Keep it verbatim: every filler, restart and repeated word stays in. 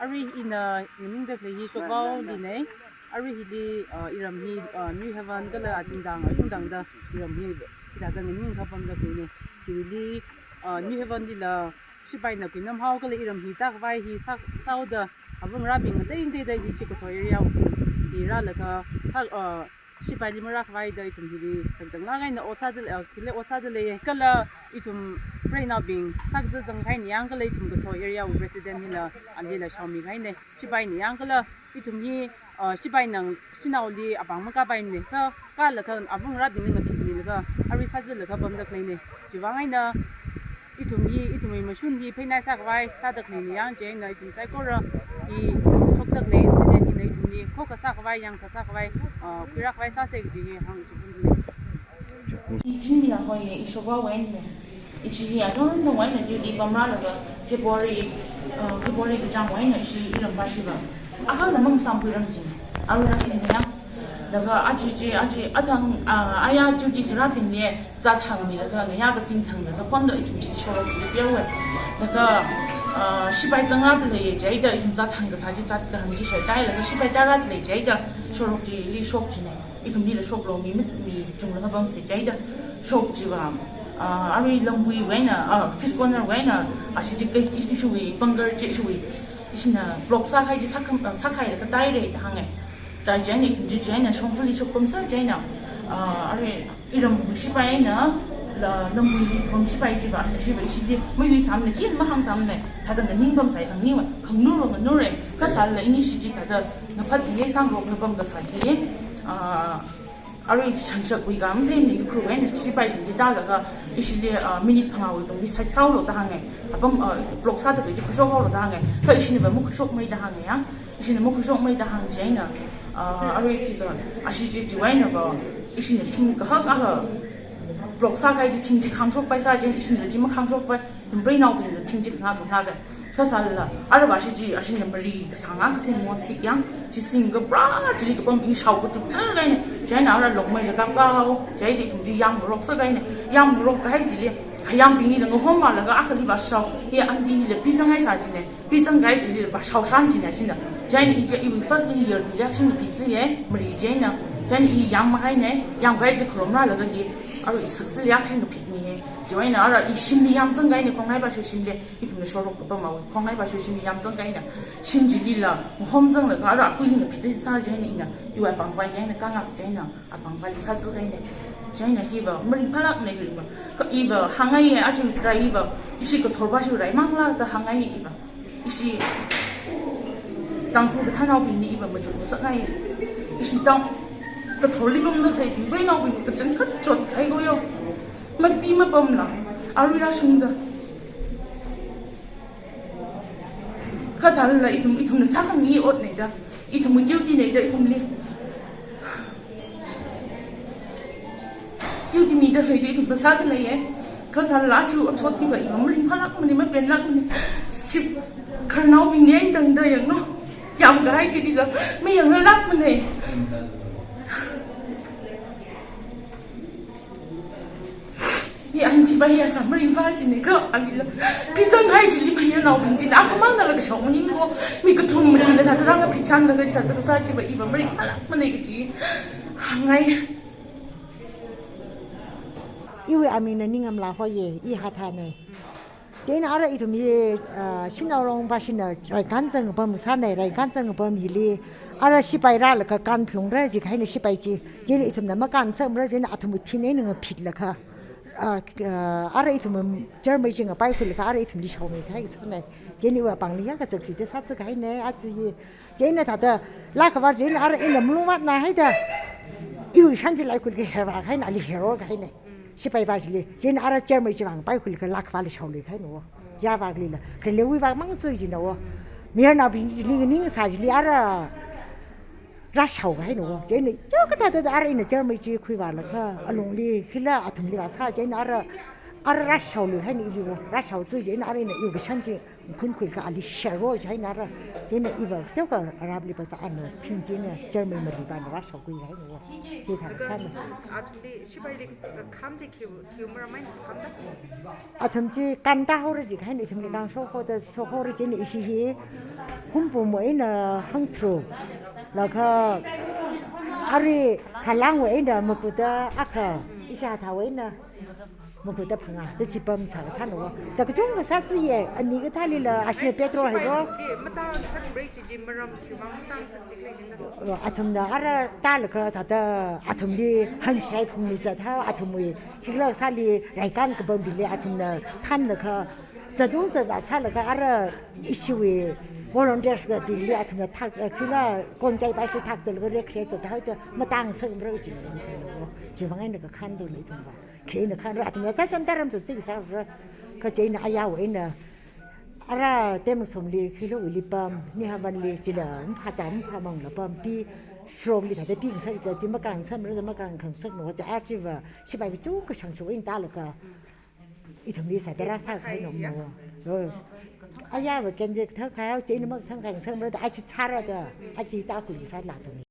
Arui ina nganingda khalei hi Shokvaolinei. Arui hili, uh, iram hi, uh, New Haven kala Azingdang, Ayungdang da iram hi hithāda nganing kapamda khaleine. Chiwuili, uh, New Haven lila shipaina kuinamhao kala iram hi tākhavai hi sā, sāhaoda, apam ngarābing ngatei ngateida hi ishi Kathoi area hi rālaga sā, uh, shipaili marākhavai da ithum hili sākhanglāk eina ot sāda, uh, khila ot sāda lei. Kala ithum preinaobing sākazā zangkahaina yang kala ithum Kathoi area wui president hila alila shaomi kahaine. Shipaina yang kala ithum hi, uh, shipaina shanaoli apāng makāpaimane. Kha, kālaga apam ngarābingli ngaphitmilaga, arui sāzālaga pamda khaleine. Chiwuivang eina ithum hi, ithumwui mashun hi pheinai sākhavai sāda khaleina yang, chieina ithum saikora hi shokda khalei incident hina ithumli khokkha sākhavai, yangkha sākhavai, uh, khuirākhavai sāsa kaji hi hāngchiphun lei. Ithumli ya hoi ye, i Shokvaowui eina. Ishi hi achon tongwui eina duty pamrālaga February, uh, February kachāng wui eina ishi iram pāshiva. Akhana masamkhuiram chi. Arui rāshina ya. Laga aja chi, aja, athang, uh, aya duty kharābingli zat hāngmilaga, ngayā kazing thanglaga, phone da ithum chi shorok li pyaowe. Laga, uh, shipai zangrāda lei, chieina ithum zat hāngkasā chi, zat kahāng chi heitālaga, shipai tārāda lei, chieina shorok chili shok chine. Ithumlila shoklo, mi mit, mi chunglaga pamsa chieina shok chiva. Ah, arui lamwui wui eina, ah, fish corner wui eina, ashi chi kai, ishi, ishiwui, bunker chi ishiwui, ishina block sākahai chi sākham, ah, sākahailaga tāhaire da hānge. Chieina ithum chi chieina shongfali shok pamsa chieina, ah, arui iramwui shipai eina, la, lamwui pam shipai chiva, ashiva ishili mayuisāmane, khi mahāngsāmane, thāda nganing pamsai khanganing, khanganura nganure, kha sālala ini shi chi thāda ngaphat ye sāngarokna pamkasā hi, ah, arui chānshak wui kam theine, Ukhrul wui eina shipaibing chi tālaga, ishili, ah, minute phangāwui tungli sāsāhaolo da hānge. Apam, ah, block sāda khalei chi khuishokhaolo da hānge. Kha ishiniva makhuishokmei da hānge ya. Ishina makhuishokmei da hāng chieina, ah, arui khikha, ashi chi chiwui einava, ishina thing kahak aha block sākahai chi thing chi khangshokpai sā chieina, ishinala chi makhangshokpai, ithum preinaobingla thing chi khangā khangā kahai. Kha sālala, aruiva ashi chi, ashina mari kasāng akha singmo stick yang, chi singakha pura chili kapambing shao kachuk zangkahaine, chieina ara longmeila kapkahao, chieina ithum chi yamngarok sākahaine, yamngarok kahai chili, khayangbinglila ngahommalaga akhaliva shao, hi aunty hila pizanghai sā chine, pizanghai chili va shaoshan chine ashina, chieina i chi iwui first year li action pizai ye, mari chieina, chieina i yangmakahaine, yangkahai chi kharomrālaga hi, arui i success li action phitmiye, chieina ara i shimli yamzangkahaine, khongnaiva shu shimli, ithumna shorok kapamwui, khongnaiva shu shimli yamzangkahaina, shim chilila, mahom zanglaga, ara akui ngaphit sā chieina ina, iwui apāngva chieina, kangak chieina, apāngvali sāzākahaine. Chieina hiva, maringphālākne hiva. Kha iva, hāngngai ye, aja rai iva, ishi Kathorva shu rai mangla da hāngngai iva. Ishi Tangkhul kathānaobingli iva machukngasakngai. Ishi Tang, Kathorli pamda khalei, preinaobing kachangkhat chotkahai ko yo. Mapi mapamla, arui rāshungda. Kha thālala ithum, ithumna sākhangai otne da. Ithumwui duty ne da ithumli. Duty mida khalei chi ithum phasā khangai ye. Kha sālala aja achot hiva iva maringphālākmane, mapenlākmane. Ship khararnaobingli eina tangda yanglu. Yamkahai chiliva mayangrālākmane. Hi aunty va hi asā maringphā chine kha alila. Pizanghai chili mayarnaobing china akhamangna laga shao maning ko. Mi kathum mathina thāda rāngaphi chānglaga shāda kasā chiva iva maringphālākmane kaji hāngngai. Iwui amingna Ningamla hoi ye, i Hathane. Chieina ara ithum hi, ah, Shanao Rongva shina raikanzang pam sāne, raikanzang pam hili. Ara shipai rālaga kanphalungra jikahaine shipai chi. Chieina ithumna makansamra, chieina athumwui thin eina ngaphitlaga, ah, ah, ara ithum chermei chi ngapaikhuilaga, ara ithumli shaomeikahai sāne. Chieina iwui apāngli ya kazak shida sāsākahaine, aja hi. Chieina thāda, lākhavā chieina ara ina malungvātna haida, iwui shan chi laikhuilaga hervākahaina, ali herorkahaine. Shipaiva chili, chieina ara chermei chiva ngapaikhuilaga lākhavāli shaoluikahaina wo. Yavāklila, khalewui vākmang sā china wo. Mayarnaobing chili nganingsā chili ara rāshaokahaina wo. Chieina, chao kathāda ara ina chermei chi khuivālaga, alungli, khila athumli vāsā, chieina ara Ara rāshaolu haina ili wo, rāshao zui chieina ara ina iwui kashan chi, khunkhuilaga ali share ro chieina ara, chieina iva teokha Arabli pasa ana thing chieina German mali pa ana rāshaokhui haina wo. Chithāda sāna. Athumli, shipaili, uh, kham chi khi, khi maram eina khamda? Athum chi kanta haora jihaina ithumli ngasho hoda, so haora chieina ishi hi, humpum eina hangtharuk. Laga, ari khalangwui eina makuda akha, ishi hathāwui eina makuda phangā, da chi pamsā kasāna wo. Da kachungkha sāchiya, ani kathālila, ashina petrol hairo. Chi matangsak rai chi chi maram khiwuivang matangsak chi khalei chi na? Uh, athumna ara tālaga thāda athumli hanshrai phungli zathao, athumwui hikla sāli raikan kapambingli athumna thanlaga, zatung zat sālaga ara ishiwui volunteers bingli athumna thak, uh, sila konchai pa shi thak zalaga recreate zathao da matangsak rai chi na athumna wo. Chiwuivang eina kakhanto na ithumva. Khi eina khanra athumna tazam taram sāsi sāra. Kha chieina ayāwui eina ara Temasongli, Khilouli pam, Nihavanli, chila, mphasā, mphamangla pam, pi, Shillongli thāda pingasak, chila, chi makāngasakmara da makāngasakna wo, chi achiva, shipai kachungkha shangsho eina tālaga. Ithumli sāda rāsākahai nomna wo. Lo. Ayāva kenje thākahai, chieina makathang khangasakmara da, achi sāra da, achi tākhuili sāla athum.